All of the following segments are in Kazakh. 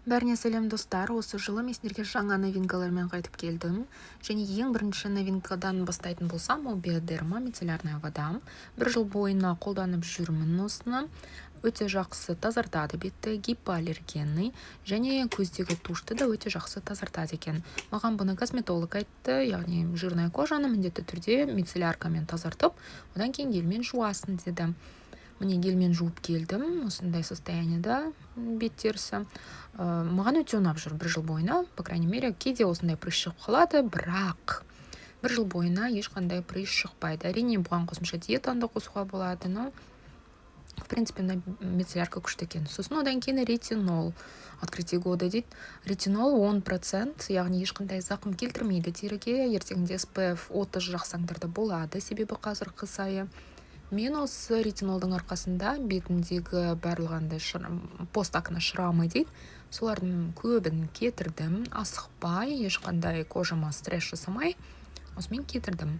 Бәріне сәлем, достар! Осы жылы мен сендерге жаңа новинкалармен қайтып келдім. Және ең бірінші новинкадан бастайтын болсам, ол Биодерма мицеллярная вода. Бір жыл бойына қолданып жүрмін осыны. Өте жақсы тазартады бетті, гипоаллергенный және көздегі тушьты да өте жақсы тазартады екен. Маған бұны косметолог айтты, яғни жирная кожаны міндетті түрде мицелляркамен тазартып, одан кейін гельмен жуасың деді. Міне, гельмен жуып келдім, осындай состояниеда бет терісі. Маған өте ұнап жүр бір жыл бойына. По крайней мере, кейде осындай прыщ шығып қалады, бірақ бір жыл бойына ешқандай прыщ шықпайды. Әрине, бұған қосымша диетаны да қосуға болады, но в принципе мына мицеллярка күшті екен. Сосын одан кейін ретинол, открытие года дейді. Ретинол 10%, яғни ешқандай зақым келтірмейді теріге. Ертеңінде SPF 30 жақсаңдар да болады, себебі қазір қыс айы. Мен осы ретинолдың арқасында бетімдегі барлық андай постакне шрамы дейді, солардың көбін кетірдім. Асықпай, ешқандай кожама стресс жасамай, осымен кетірдім.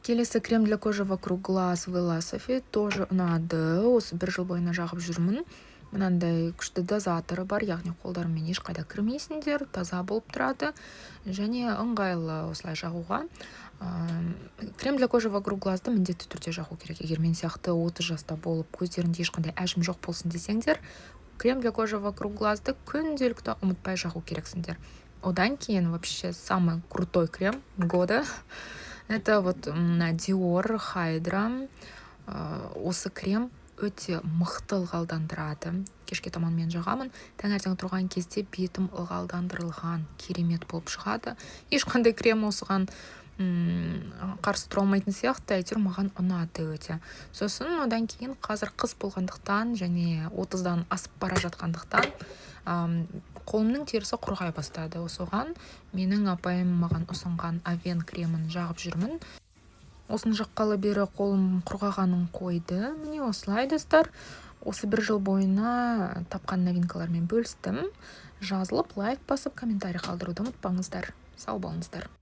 Келесі крем для кожи вокруг глаз Велософи тоже ұнады. Осы бір жыл бойына жағып жүрмін. Мынандай күшті дозаторы бар, яғни қолдарыңмен ешқайда кірмейсіңдер, таза болып тұрады және ыңғайлы осылай жағуға. Крем для кожи вокруг глазды міндетті түрде жағу керек. Егер мен сияқты 30 жаста болып, көздерінде ешқандай әжім жоқ болсын десеңдер, крем для кожи вокруг глазды күнделікті ұмытпай жағу керексіңдер. Одан кейін вообще самый крутой крем года — это вот мына Dior Hydra. Осы крем өте мықты ылғалдандырады. Кешке таман мен жағамын, таңертең тұрған кезде бетім ылғалдандырылған, керемет болып шығады. Ешқандай крем осыған қарсы тұра алмайтын сияқты, әйтеуір маған ұнады өте. Сосын одан кейін қазір қыс болғандықтан және 30-дан асып бара жатқандықтан, қолымның терісі құрғай бастады. Соған менің апайым маған ұсынған Авен кремін жағып жүрмін. Осыны жаққалы бері қолым құрғағанын қойды. Міне, осылай, достар, осы бір жыл бойына тапқан новинкалармен бөлістім. Жазылып, лайк басып, комментарий қалдыруды ұмытпаңыздар. Сау болыңыздар!